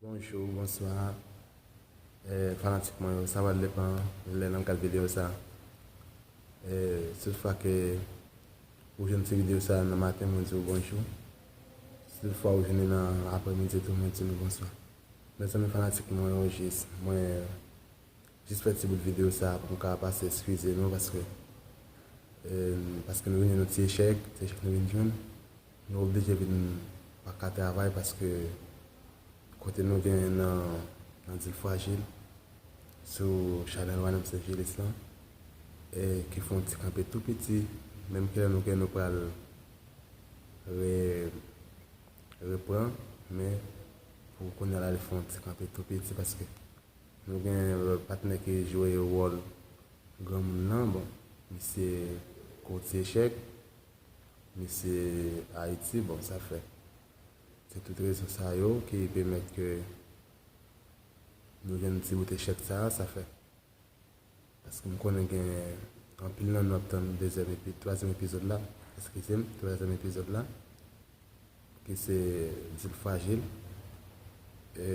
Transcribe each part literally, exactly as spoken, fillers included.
Bonjou, bonswa, eh, fanatik mwen yo. Sa pral depann lè n ap gad videyo sa. Eh, si toutfwa ke ou jwenn ti videyo sa nan maten, mwen di w bonjou. Si toutfwa ou jwenn li nan aprèmidi tou, mwen di nou bonswa. Mezanmi fanatik mwen yo, jis, mwen jis fè ti bout videyo sa pou m ka pase eskize nou paske, eh, paske nou vin jwenn yon ti echèk, ti echèk nou vin jwenn. Nou oblije vin pa ka travay paske kote nou gen nan, nan Dil Frajil, sou chanèl Wanèm Senjilis lan, e ki fè yon ti kanpe tou piti, menm kilè nou gen nou pral re, repran, men pou kounye a la li fè yon ti kanpe tou piti paske nou gen lòt patnè ki jwe wòl granmoun nan, bon, misye kourtye echèk, misye Ayiti, bon, sa fè. Se tout rezon sa yo ki pèmèt ke nou jwenn ti bout echèk sa, sa fè. Paske m konnen gen anpil nan nou ap tann dezyèm epi, twazyèm epizòd la, eskize m, twazyèm epizòd la, ki se Dil Frajil. E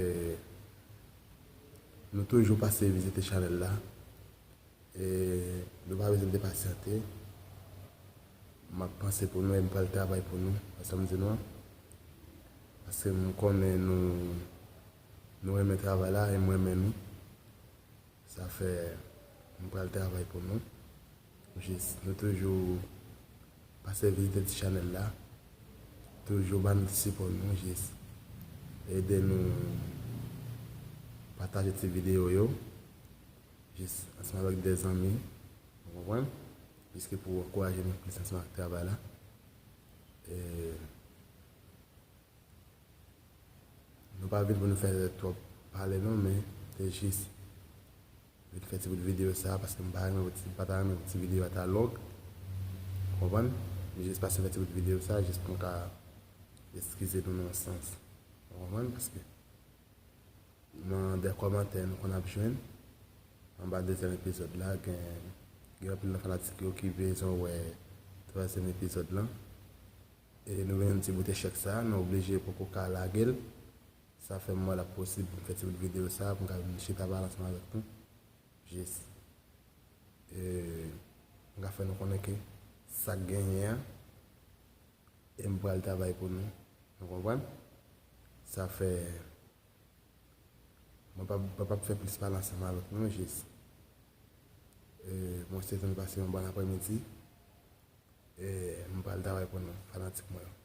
nou toujou pase vizite chanèl la. E nou pa bezwen depasyante. M ap panse pou nou e m pral travay pou nou. Wè sa m di nou an? Paske m konnen nou, nou renmen travay la e m renmen nou. Sa fè m pral travay pou nou. Jis, nou toujou pase vizite ti chanèl la. Toujou ba nou ti sipò nou. Jis ede nou pataje ti videyo yo. Jis ansanm avèk de zanmi. Ou konprann? Piske pou ankouraje nou plis ansanm ak travay la. E nou pa vin pou nou fè twòp pale non, men se jis vin fè ti bout videyo sa, paske m pa renmen pou ti, m pa ta renmen pou ti videyo a ta long. Ou konprann? M jis pase fè ti bout videyo sa, jis pou m ka eskize nou nan yon sans. Ou konprann? Paske nan de kòmantè nou konn ap jwenn anba dezyèm epizòd la, gen, gen anpil nan fanatik yo ki bezwen wè twazyèm epizòd lan. E nou vin yon ti bout echèk sa, nou oblije poko ka lage l. Sa fè m wè l ap posib pou m fè ti bout videyo sa, pou m ka vin chita pale ansanm avèk nou. Jis, e, m ka fè nou konnen ke sa k genyen an, e m pral travay pou nou. Nou konprann? Sa fè, mwen p ap, mwen p ap fè plis pale ansanm avèk nou, jis, e, mwen swete nou pase yon bòn aprèmidi. E m pral travay pou nou, fanatik mwen yo.